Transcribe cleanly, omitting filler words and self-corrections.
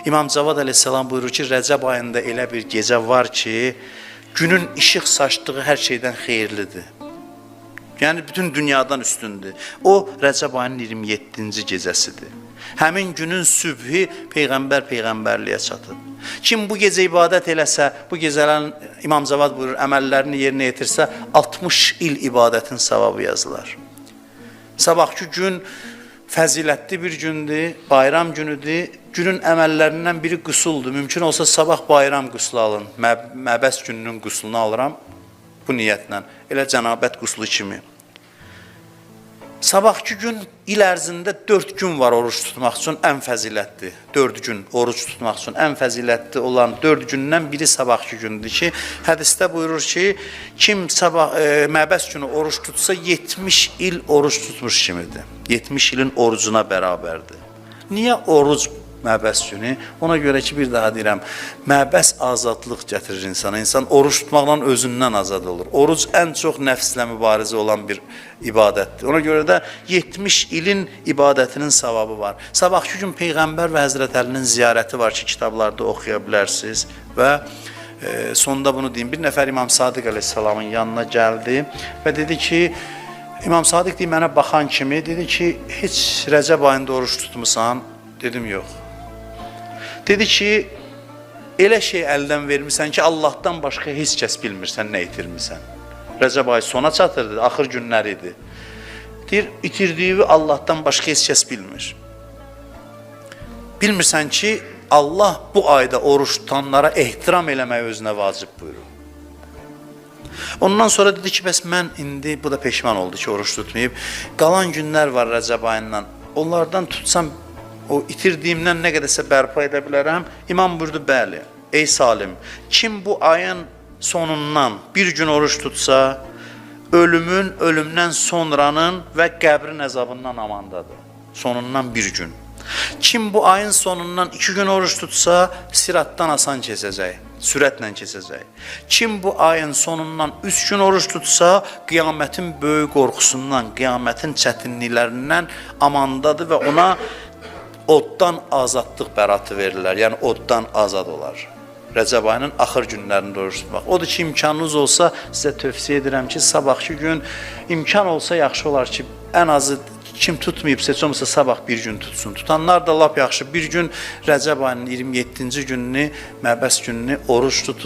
İmam Cavad əleyhissalam buyurur ki, Rəcəb ayında elə bir gecə var ki, günün işıq saçdığı hər şeydən xeyirlidir. Yəni bütün dünyadan üstündür. O Rəcəb ayının 27-ci gecəsidir. Həmin günün sübhü peyğəmbər peyğəmbərliyə çatıb. Kim bu gecə ibadət eləsə, bu gecələrin İmam Cavad buyurur, əməllərini yerinə yetirsə, 60 il ibadətin savabı yazılar. Sabahkı gün fəzilətli bir gündür, bayram günüdür. Günün əməllərindən biri qüsuldür. Mümkün olsa sabah bayram qüslu alın. Məbəs gününün qüslunu alıram bu niyyətlə. Elə cənabət qüslu kimi. Sabahkı gün il ərzində 4 gün var oruç tutmaq üçün ən fəzilətli. 4 gün oruç tutmaq üçün ən fəzilətli olan 4 gündən biri sabahkı gündür ki, hədisdə buyurur ki, kim sabah məbəs günü oruç tutsa 70 il oruç tutmuş kimidir. 70 ilin orucuna bərabərdir. Niyə oruc məbəs günü? Ona görə ki, bir daha deyirəm, məbəs azadlıq gətirir insana. İnsan oruç tutmaqla özündən azad olur. Oruc ən çox nəfslə mübarizə olan bir ibadətdir. Ona görə də 70 ilin ibadətinin savabı var. Sabahkı gün Peyğəmbər və Həzrət Əlinin ziyarəti var ki, kitablarda oxuya bilərsiniz və sonda bunu deyim. Bir nəfər İmam Sadiq əleyhissalamın yanına gəldi və dedi ki, İmam Sadiq deyir, mənə baxan kimi dedi ki, heç Rəcəb ayında oruç tutmusan? Dedim, yox. Dedi ki, elə şey əldən vermisən ki, Allahdan başqa heç kəs bilmir sən nə itirmisən. Rəcəb ayı sona çatırdı, axır günlər idi. Deyir, itirdiyi Allahdan başqa heç kəs bilmir. Bilmirsən ki, Allah bu ayda oruç tutanlara ehtiram eləməyi özünə vacib buyurur. Ondan sonra dedi ki, bəs mən indi, bu da peşman oldu ki, oruç tutmayıb. Qalan günlər var Rəcəb ayından. Onlardan tutsam, o itirdiyimdən nə qədərsə bərpa edə bilərəm. İmam buyurdu, bəli, ey Salim, kim bu ayın sonundan bir gün oruç tutsa, ölümün, ölümdən sonranın və qəbrin əzabından amandadır. Sonundan bir gün. Kim bu ayın sonundan 2 gün oruç tutsa, siratdan asan keçəcək, sürətlə keçəcək. Kim bu ayın sonundan 3 gün oruç tutsa, qiyamətin böyük qorxusundan, qiyamətin çətinliklərindən amandadır və ona oddan azadlıq bəratı verirlər. Yəni oddan azad olar. Rəcəb ayının axır günlərində oruç tutmaq. Odur ki, imkanınız olsa sizə tövsiyə edirəm ki, sabahkı gün imkan olsa yaxşı olar ki, ən azı kim tutmayıbsa, heç olmasa sabah bir gün tutsun. Tutanlar da lap yaxşı. Bir gün Rəcəb ayının 27-ci gününü, məbəs gününü oruç tutun.